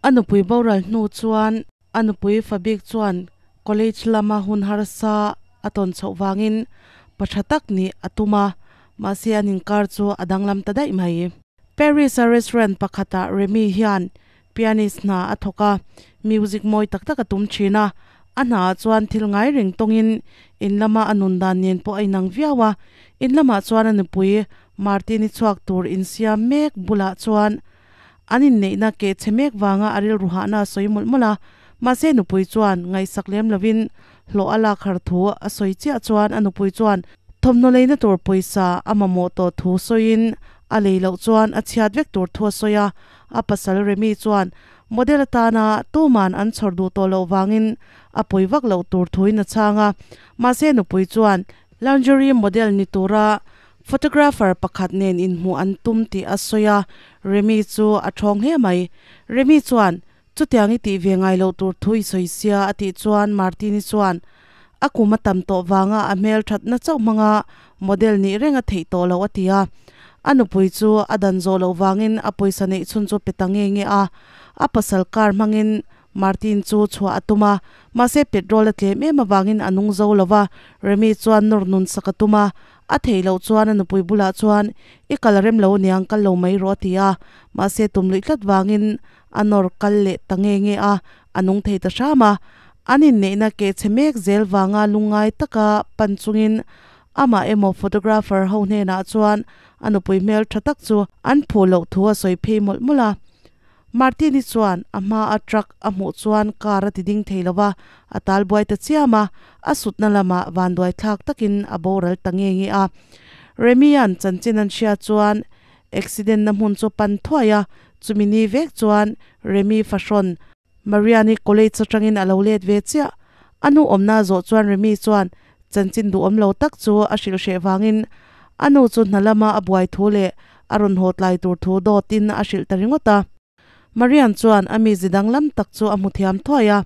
A nupui boral hnu chuan a nupui fabik chuan college lama hun harsa a tawn chhoh vangin pa tha tak nih a tum a, mahse an inkar chu a danglam ta daih mai. Paris-a restaurant pakhatah Remy hian pianist hna a thawk a, music mawi tak tak a tum thin a, a hnaah chuan thil ngai reng tawngin in lama a nun dan nen pawh a inang viau a, in lamah chuan a nupui Martin-i chhuak tur insiam mek bulah chuan an inneihna keh chhe mek vanga a rilru hahna a sawi mawlh mawlh a, mahse nupui chuan ngaihsak lem lovin hlawh a lak har thu a sawi chiah chuan a nupui chuan thawmhnaw leina tur pawisa a mamawh tawh thu sawiin a lei loh chuan a chhiat vek tur thu a sawi a, a pasal Remi chuan model atana tuman an chhawr duh tawh loh vangin a pawi vak loh tur thuin a chhang a, mahse nupui chuan lingerie model ni tura Photographer pakhat nen inhmuh an tum tih a sawi a, Remi chu a thawng hle mai. Remi chuan, Chutiang i tih ve ngai loh tur thu i sawi sia a tih chuan Martini chuan, A kum a tam tawh vanga a hmel thatna chauh hmanga model nih reng a theih tawh loh a ti a. A nupui chu a dan zawh loh vangin a pawisa neih chhun chu pe ta nge nge a. A pasal car hmangin Martin chu chhuah a tum a, mahse petrol a tlem em avangin a nung zo lo va, Remi chuan nawr nun sak a tum a, a theih loh chuan a nupui bulah chuan I kal a rem lo aniang kal lo mai rawh a ti a, mahse tum luih tlat vangin a nawr kal leh ta nge nge a, a nung thei ta hram a. An inneihna keh chhe mek zel vanga lungngai taka pan chungin amah emaw photographer ho hnenah chuan a nupui hmel tha tak chu an phuh loh thu a sawi phei mawlh mawlh a. Martini chuan a hmaa truck a hmuh chuan car a ti ding thei lo va, a tal buai ta chiam a, a sutna lamah vanduai thlak takin a boral ta nge nge a. Remi-a'n chanchin an hria chuan accident na hmun chu pan thuai a, chumi ni vek chuan Remi fahrawn Mariani college atangin a lo let ve chiah. A nu awmna a zawh chuan Remi chuan chanchin duhawm lo tak chu a hrilh hreh vangin a nu chu hna lama a buai thu leh a rawn haw tlai tur thu dawtin a hrilh ta ringawt a. Marian chuan a mizi danglam tak chu a hmu thiam thuai a.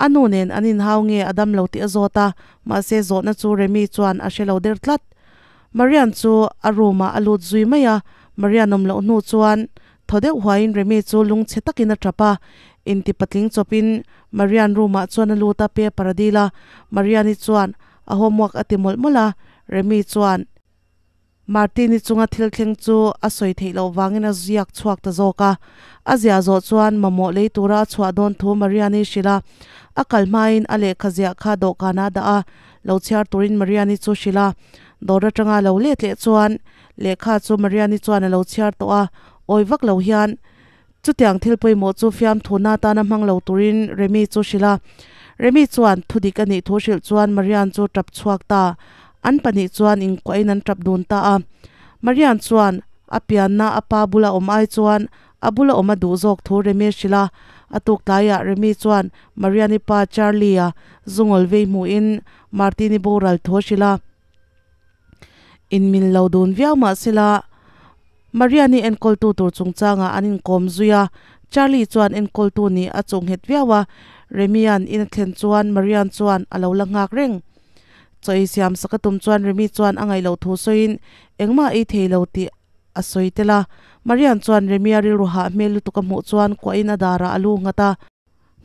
A nu nen an inhau nge a dam lo tih a zawt a, mahse zawhna chu Remi chuan a hre lo der tlat. Marian chu a room ah a lut zui mai a, Marian awm loh hnu chuan Thaw deuh huaiin Remi chu lungchhe takin a tap a, inti patling chawpin Marian room-ah chuan a lut a, paper a dil a, Marian-i chuan a homework a ti mawlh mawlh a, Remi chuan Martin-i chunga thil thleng chu a sawi theih loh vangin a ziak chhuak ta zawk a, a ziah zawh chuan mamawh lei tura a chhuah dawn thu Marian-i hrilh a, a kal hmain a lehkha ziah kha dawhkanah a dah a, lo chhiar turin Marian-i chu hrilh a, dawr atanga lo let leh chuan Lehkha chu Mariani chuan a lo chhiar tawh a, awi vak lo hian chutiang thil pawimawh chu fiamthuna atana hmang lo turin Remi chu hrilh a. Remi chuan thudik a nih thu hrilh chuan Marian chu tap chhuak ta. An pahnih chuan inkuahin an tap dun ta a. Marian chuan a pianna a pa bula awm ai chuan a bula awm a duh zawk thu Remi a hrilh a. A tuk tlaiah Remi chuan Mariani pa Charlie-a zungawl vei hmuhin Martin-i boral thu a hrilh a. Inmil lo dun viau mah sela, Mariani enkawltu tur chungchangah an inkawm zui a, Charlie chuan enkawltu nih a chuh nghet viau a, Remi-a'n in a thlen chuan Marian chuan a lo la nghak reng. Chaw ei siam sak a tum chuan Remi chuan a ngaih loh thu sawiin engmah ei thei lo tih a sawi tel a, Marian chuan Remi-a rilru hah hmel lutuk a hmuh chuan kuahin a darah a lu nghat a.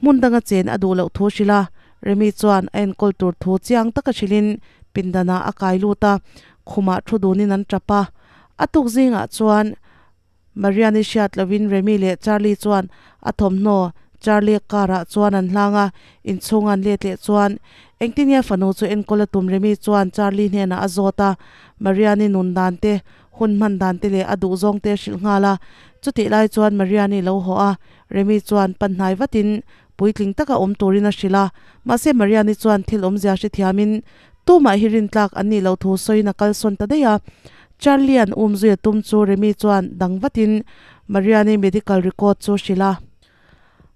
Hmun danga chen a duh loh thu hrilh a, Remi chuan a enkawl tur thu chiang taka hrilhin pindanah a kai lut a, khumah thu dunin an tap a. A tuk zingah chuan Mariani hriat lovin Remi leh Charlie chuan a thawmhnaw Charlie car ah chuan an hlang a, inchhung an let leh chuan engtin nge fanu chu enkawl a tum Remi chuan Charlie hnenah a zawt a, Mariani nun dan te hun hman dan te leh a duh zawng te a hrilh nghal a, chutih lai chuan Mariani lo haw a, Remi chuan pan hnai vatin puitling taka awm turin a hrilh a, mahse Mariani chuan thil awmzia hrethiamin tumah hi rintlak an nih loh thu sawiin a kalsawn ta daih a. Charlie-a'n um zui a tum chu Remi chuan dang vatin Mariani medical record chu hrilh a.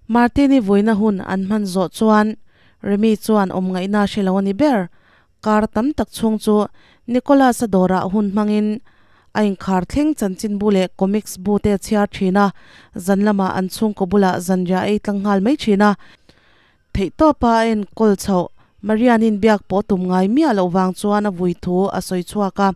Martin-i vuina hun an hman zawh chuan Remi chuan awm ngaihna a hre lo a ni ber. Kar tam tak chhung chu Nicholas-a dawrah hun hmangin a inkhar thleng chanchinbu leh comics bu te a chhiar thin a, zan lamah an chhungkaw bulah zanriah ei tlang nghal mai thin a. Theihtawpa a enkawl chhoh Marianin biak pawh tum ngai miah loh vang chuan a vui thu a sawi chhuak a.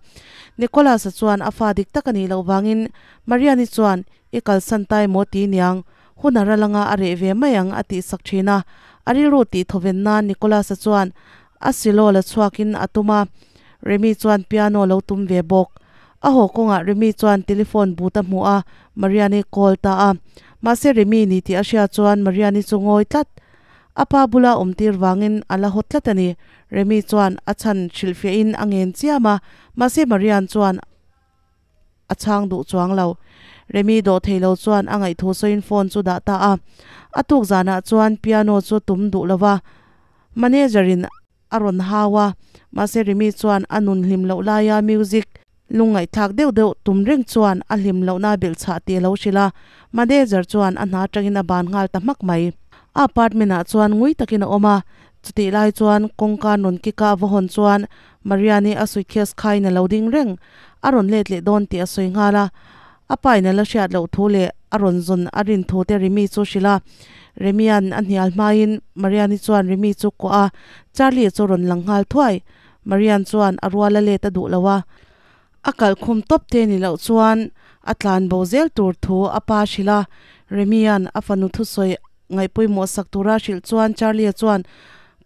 Nicholas-a chuan a fa dik tak a nih loh vangin Mariani chuan i kalsan ta emaw ti niang? Hun a ral anga a reh ve mai ang a tih sak thin a. A rilru tih thawven nan Nicholas-a chuan a silo la chhuakin a tum a, Remi chuan piano lo tum ve bawk. A haw kawngah Remi chuan telephone but a hmu a, Mariani call ta a. Mahse Remi ni tih a hriat chuan Mariani chu ngawi tlat. A pa bula awm tir vangin a la haw tlat a ni. Remi chuan a chhan hrilhfiahin a ngen chiam a, mahse Marian chuan a chhang duh chuang lo. Remi dawh thei lo chuan a ngaihthu sawiin phone chu dah ta a. A tuk zanah chuan piano chu tum duh lo va, manager in a rawn hau a, mahse Remi chuan a nun hlim loh laia music lungngaihthlak deuh deuh tum reng chuan a hlim lohna belhchhah tih a lo hrilh a, manager chuan a hna atangin a ban nghal ta hmak mai. A apartment ah chuan ngui takin a awm a, chutih lai chuan kawngka rawn kick a va hawn chuan Mariani a suitcase khaiin a lo ding reng, a rawn let leh dawn tih a sawi nghal a. A pa in a la hriat loh thu leh a rawn zawn a rin thu te Remi chu hrilh a. Remia'n a hnial hmaiin Mariani chuan Remi chu kuah a, Charlie chu rawn lang nghal thuai. Marian chuan a rual a let a duh lo a, a kalh khum tawp te ni loh chuan a tlan bo zel tur thu a pa hrilh a. Remia'n a fanu thusawi ngaihpawimawh sak tura hrilh chuan Charlie-a chuan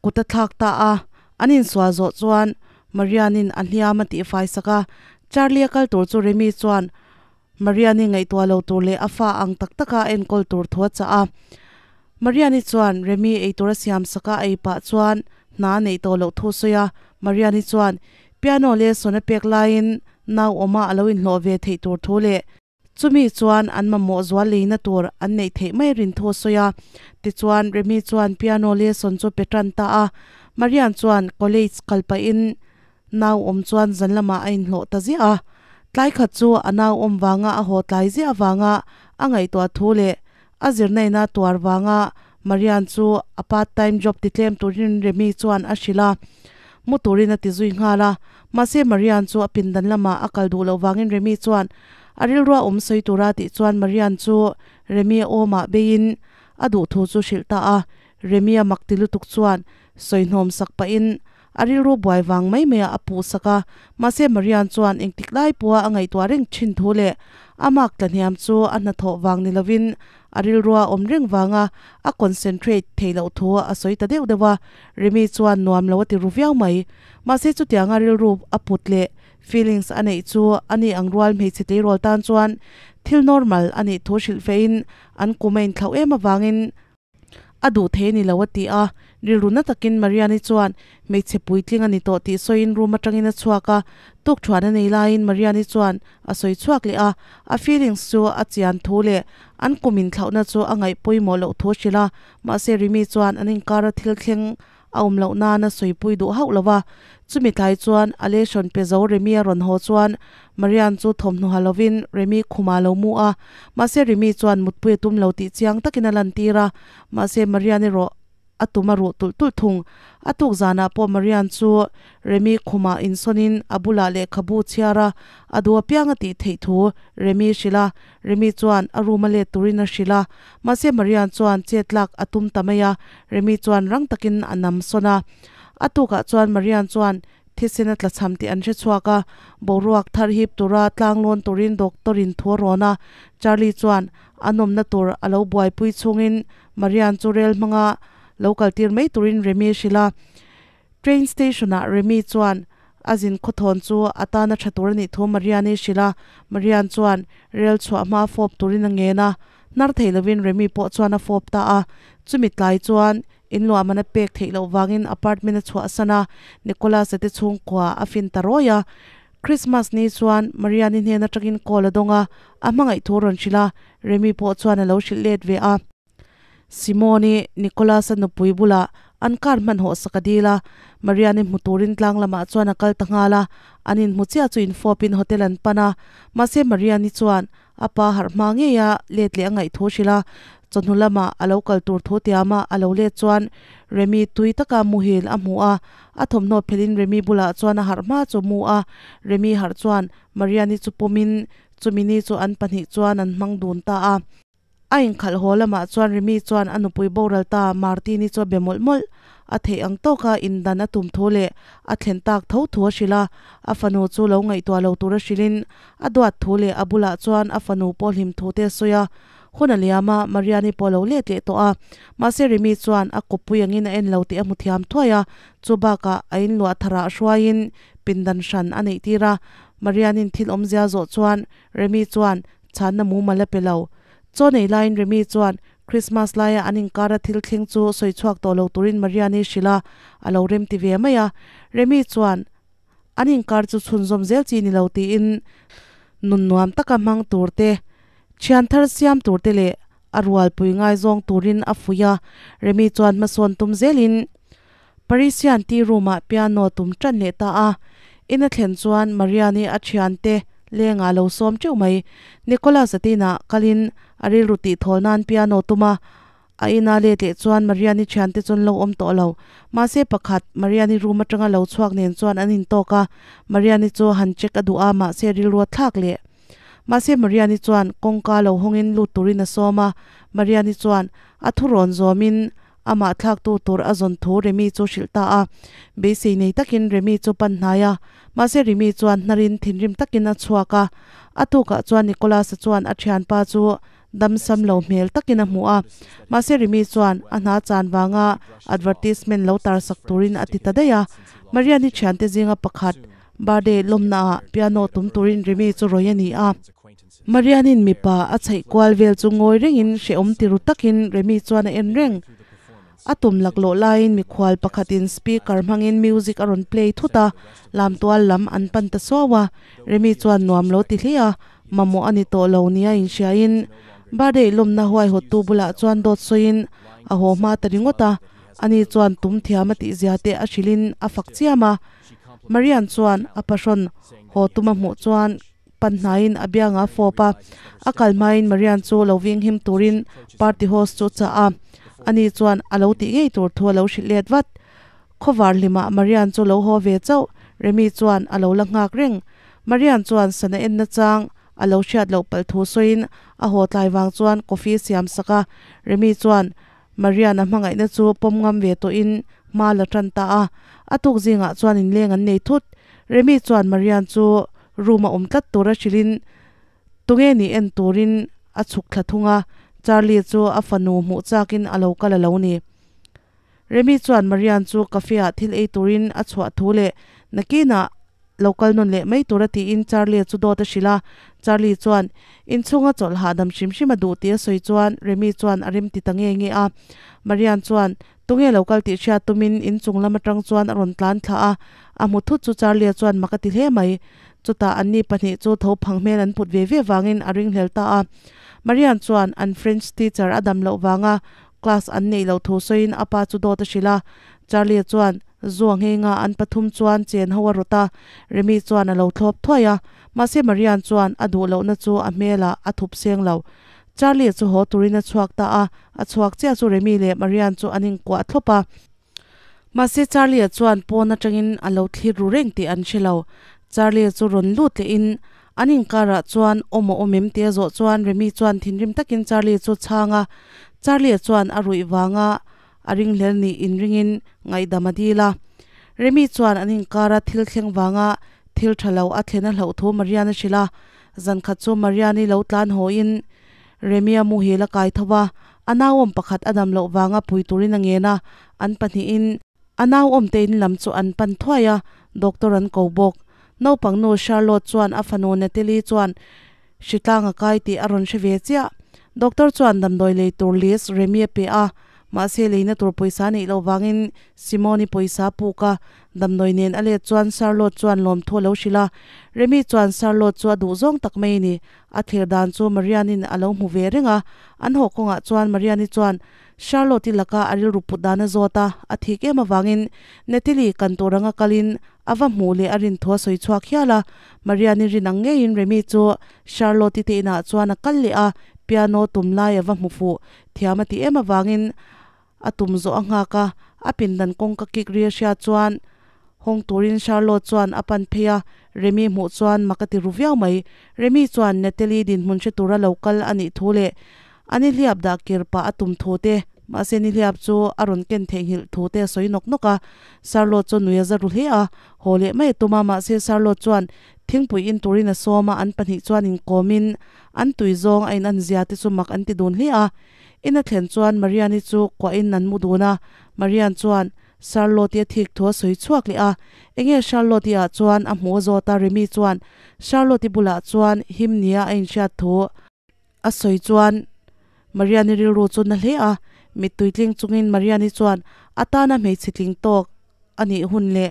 kut a thlak ta a. An insual zawh chuan Marianin a hliam a tihfai sak a, Charlie-a kal tur chu Remi chuan Mariani ngaihtuah lo tur leh a fa ang tak taka a enkawl tur thu a chah a. Mariani chuan Remi eitur a siam sak a, a ei pah chuan hna a neih tawh loh thu a sawi a. Mariani chuan piano lesson a pek laiin nau awma a lo inhlawh ve theih tur thu leh Chumi chuan an mamawh zual leina tur an neih theih mai rin thu a sawi a. Tichuan, Remi chuan piano lesson chu pe tan ta a. Marian chuan college kal pahin nau awm chuan zan lamah a inhlawh ta ziah a. Tlai khat chu a nau awm vanga a haw tlai ziah avanga a ngaihtuah thu leh a zirnaina tuar vanga Marian chu a part time job ti tlem turin Remi chuan a hrilh a. Mu turin a ti zui nghal a. Mahse Marian chu a pindan lamah a kal duh loh vangin Remi chuan a rilrua awm sawi tura tih chuan Marian chu Remi a awmah beiin a duh thu chu hrilh ta a. Remi a mak ti lutuk chuan sawi hnawm sak pahin a rilru buai vang mai maiah a puh sak a. Mahse Marian chuan engtik lai pawha a ngaihtuah reng thin thu leh a mark tlahniam chu a hnathawh vang ni lovin A rilrua awm reng vanga a concentrate theih loh thu a sawi ta deuh deuh a, Remi chuan nuam lo a ti ru viau mai. Mahse chutianga rilru a put leh feelings a neih chu a ni ang rual hmeichhe tleirawl tan chuan thil normal a nih thu hrilh fehin an kum a inthlauh em avangin a duh thei a ni lo a ti a. Rilru na takin Mariani chuan hmeichhe puitling a ni tawh tih sawiin room atangin a chhuak a, tukthuan a nei laiin Mariani chuan a sawi chhuak leh a, a feelings chu a chian thu leh an kum inthlauhna chu a ngaih pawimawh loh thu a hrilh a, mahse Rimi chuan an inkara thil thleng a awm loh nan a sawipui duh hauh lo va. Chumi tlai chuan a lesson pe zo Remi a rawn haw chuan Marian chu thawmhnaw ha lovin Remi khumah a lo mu a, mahse Rimi chuan mutpui a tum lo tih chiang takin a lantir a, mahse Marian erawh a tum a ruh tulh tulh thung. A tuk zanah pawh Marian chu Remi khumah insawnin a bulah lehkhabu chhiar a, a duh apiang a tih theih thu Remi hrilh a. Remi chuan a room a let turin a hrilh a, mahse Marian chuan chet lak a tum ta mai a, Remi chuan rang takin a nam sawn a. A tukah chuan Marian chuan thisen a tlachham tih an hre chhuak a, boruak thar hip tura tlanglawn turin doctor in thu a rawn a. Charlie chuan a nawmna tur a lo buaipui chhungin Marian chu rel hmanga lo kaltir mai turin Remi a hrilh a. Train station ah Remi chuan a zin khawthawn chu a tana tha tur a nih thu Marian-i a hrilh a. Marian chuan rel chhuah hma fawp turin a ngen a. Hnar thei lovin Remi pawh chuan a fawp ta a. Chumi tlai chuan inluah man a pek theih loh vangin apartment a chhuahsan a, Nicholas-a te chhungkua a fin ta rawi a. Christmas ni chuan Marian-i hnen atangin call a dawng a, a hmangaih thu rawn hrilh a, Remi pawh chuan a lo hrilh let ve a. Simone-i Nicholas-a nupui bulah an car hmanhawh sak a dil a, Marian-i hmu turin tlang lamah chuan a kal ta nghal a, an inhmu chiah chu infawpin hotel an pan a, mahse Marian-i chuan A pa harh hma ngeia let leh a ngaih thu hrilh a, chawhnu lamah a lo kal tur thu tiama a lo let chuan Remi tui taka muhil a hmu a, a thawmhnaw phelhin Remi bulah chuan a harh hma chu mu a, Remi harh chuan Mariani chu pawmin chumi ni chu an pahnih chuan an hmang dun ta a. A inkhalh haw lamah chuan Remi chuan a nupui boral ta Martini chu a be mawlh mawlh. A theih ang tawka indan a tum thu leh a thlen tak tho thu a hrilh a, a fanu chu lo ngaihtuah lo tura hrilhin a duat thu leh a bulah chuan a fanu pawh hlim thu te a sawi a. Hun a liam a, Mariani pawh a lo let leh tawh a. Mahse Remi chuan a kawppui angin a en lo tih a hmu thiam thuai a, chu bakah a inluah tharah hruaiin pindan hran a neih tir a. Mariani'n thil awmzia zawh chuan Remi chuan chhanna mumal a pe lo. Chaw nei laiin Remi chuan Christmas laia an inkara thil thleng chu sawi chhuak tawh lo turin Mariani hrilh a, a lo remti ve mai a. Remi chuan An inkar chu chhunzawm zel chi ni lo tiin nun nuam taka hmang tur te, thian thar siam tur te leh a rualpui ngaizawng turin a fuih a. Remi chuan hmasawn tum zelin Parisian tea room-ah piano tum tan leh ta a. In a thlen chuan Mariani a thiante lengah a lo sawm teuh mai. Nicholas a tinah kalin a rilru tihthawl nan piano tum a. A ina let leh chuan Mariani thiante chu an lo awm tawh lo. Mahse pakhat, Mariani room atanga lo chhuak nen chuan an intawk a, Mariani chu han check a duh a, mahse rilru a thlak leh. Mahse Mariani chuan kawngka lo hawngin lut turin a sawm a, Mariani chuan a thu rawn zawmin amah thlaktu tur a zawn thu Remi chu hrilh ta a. Beisei nei takin Remi chu pan hnai a, mahse Remi chuan hnarin thinrim takin a chhuak a. A tukah chuan Nicholas-a chuan a thianpa chu Damsam lo hmel takin a hmu a, mahse Rimi chuan a hna chan vanga advertisement lo tar sak turin a ti ta daih a. Mariani thiante zinga pakhat birthday lawmnaah piano tum turin Rimi chu rawi a ni a. Marianin mipa a chheih kual vel chu ngawi rengin hrehawm ti ru takin Remi chuan a en reng. A tum laklawh laiin mikhual pakhatin speaker hmangin music a rawn play thut a, lamtual lam an pan ta suau a. Remi chuan nuam lo ti hle a, mamawh a ni tawh lo nia inhriain birthday lawmna huaihawttu bulah chuan dawt sawiin a haw hma ta ringawt a, ani chuan tum thiam a tihzia te a hrilhin a fak chiam a. Marian chuan a pahrawn haw tum a hmuh chuan pan hnaiin a bianga a fawp a, a kal hmain Marian chu lo vinghim turin party host chu a chah a, ani chuan a lo tih ngei tur thu a lo hrilh let vat. Khawvar hlimah Marian chu lo haw ve chauh, Remi chuan a lo la nghak reng. Marian chuan sana en nachang a lo hriat loh palh thu sawiin a haw tlai vang chuan coffee siam sak a, Remi chuan Marian a hmangaihna chu pawm ngam ve tawhin hma la tan ta a, a tuk zingah chuan inleng an nei thut. Remi chuan Marian chu room a awm tlat tura hrilhin tunge nih en turin a chhuk thla thung a, Charlie chu a fanu hmuh chakin a lo kal a lo ni. Remi chuan Marian chu cafe ah thil ei turin a chhuah thu leh nakinah lo kal nawn leh mai tura tiin Charlie chu dawt a hrilh a. Charlie chuan inchhunga chawlh hahdam hrim hrim a duh tih a sawi chuan Remi chuan a rem ti ta nge nge a. Marian chuan tunge lo kal tih hriat tumin inchung lam atang chuan a rawn tlan thla a, a hmu thut chu Charlie chuan mak a ti hle mai. Chutah anni pahnih chu tho phang hmel an put ve ve vangin a ringhlel ta a. Marian chuan an French teacher a dam loh vanga Class an neih loh thu sawiin a pa chu dawt a hrilh a, Charlie chuan Zua nghenga an pathum chuan chen ho a rawt a, Remi chuan a lo thlawp thuai a, mahse Marian chuan a duh lohna chu a hmelah a thup seng lo. Charlie chu haw turin a chhuak ta a, a chhuak chiah chu Remi leh Marian chu an inkuah thlawp a. Mahse Charlie-a chuan pawn atangin a lo thlir ru reng tih an hre lo. Charlie-a chu rawn lut lehin an inkarah chuan awm a awm em tih a zawh chuan Remi chuan thinrim takin Charlie chu chhang a. Charlie-a chuan a ruih vanga a ringhlel nih inringin ngaihdam a dil a. Remi chuan an inkara thil thleng vanga thil tha lo a thlen a hlauh thu Marian a hrilh a. Zankhat chu Marian-i lo tlan hawiin Remi-a muhil a kai tho va, A nauawm pakhat a dam loh vanga pui turin a ngen a, an pahnihin a nauawm te in lam chu an pan thuai a, doctor an ko bawk. Naupang nu Charlotte chuan a fanu Natalie chuan hritlang a kai tih a rawn hre ve chiah. Doctor chuan damdawi lei tur list Remi a pe a, mahse leina tur pawisa neih loh vangin Simone-i pawisa puk a, damdawi nen a let chuan Charlotte chuan lawmthu a lo hrilh a. Remi chuan Charlotte chu a duh zawng tak mai a ni. A thlir dan chu Marianin a lo hmu ve reng a, an haw kawngah chuan Mariani chuan Charlotte-i laka a rilru put dan a zawt a, a thik em avangin Natalie kan tur anga kalin a va hmuh leh a rin thu a sawi chhuak hial a. Mariani rin ang ngeiin Remi chu Charlotte-i te inah chuan a kal leh a, piano tum lai a va hmu fuh thiam a tih em avangin A tum zawh a nghak a, a pindan kawngka kik ri a hriat chuan hawng turin Charlotte chuan a pan phei a, Remi hmuh chuan mak a ti ru viau mai. Remi chuan Natalie dinhmun hre tura lo kal a nih thu leh a ni hliap dah kir pah a tum thu te Mahse nihliap chu a rawn ken theihnghilh thu te a sawi nawk nawk a. Charlotte chu nui a za ru hle a, haw leh mai a tum a, mahse Charlotte chuan thingpui in turin a sawm a, an pahnih chuan inkawmin an tui zawng a in an zia te chu mak an ti dun hle a. In a thlen chuan Marian-i chu kuahin an mu dun a, Marian chuan Charlotte-i a thik thu a sawi chhuak leh a, enge Charlotte-i ah chuan a hmuh a zawt a, Remi chuan Charlotte-i bulah chuan him nia a inhriat thu a sawi chuan Marian-i rilru chu na hle a, mittui tling chungin Marian-i chuan a tana hmeichhe tling tawk a nih hun leh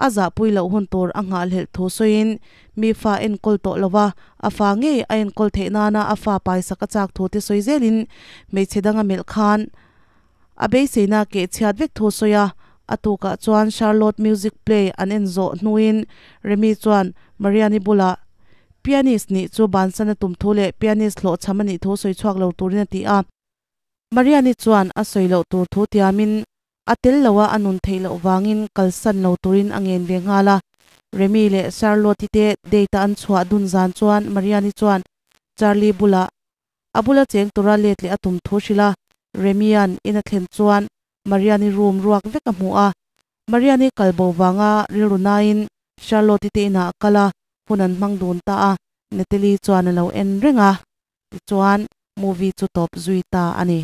a zahpui loh hun tur a nghahhlelh thu sawiin mi fa enkawl tawh lo va, a fa ngei a enkawl theih nana a fa paisak a chak thu te sawi zelin hmeichhe dang a melh khan a beiseina keh chhiat vek thu sawi a. A tukah chuan Charlotte music play an en zawh hnuin Remi chuan Mariani bulah pianist nih chu bansan a tum thu leh pianist hlawhchham a nih thu sawi chhuak lo turin a ti a. Mariani chuan a sawi loh tur thu tiamin a tel loa a nun theih loh vangin kalsan lo turin a ngen ve nghal a. Remi leh Charlotte-i te date a an chhuah dun zan chuan Mariani chuan Charlie bulah A bula cheng tura let leh a tum thu hrilh a, Remian in a thlen chuan Mariani room ruak vek a hmu a. Mariani kal bo vanga rilru nain Charlotte-i te inah a kal a, hun an hmang dun ta a, Natalie chuan a lo en reng a. Tichuan, movie chu tawp zui ta a ni.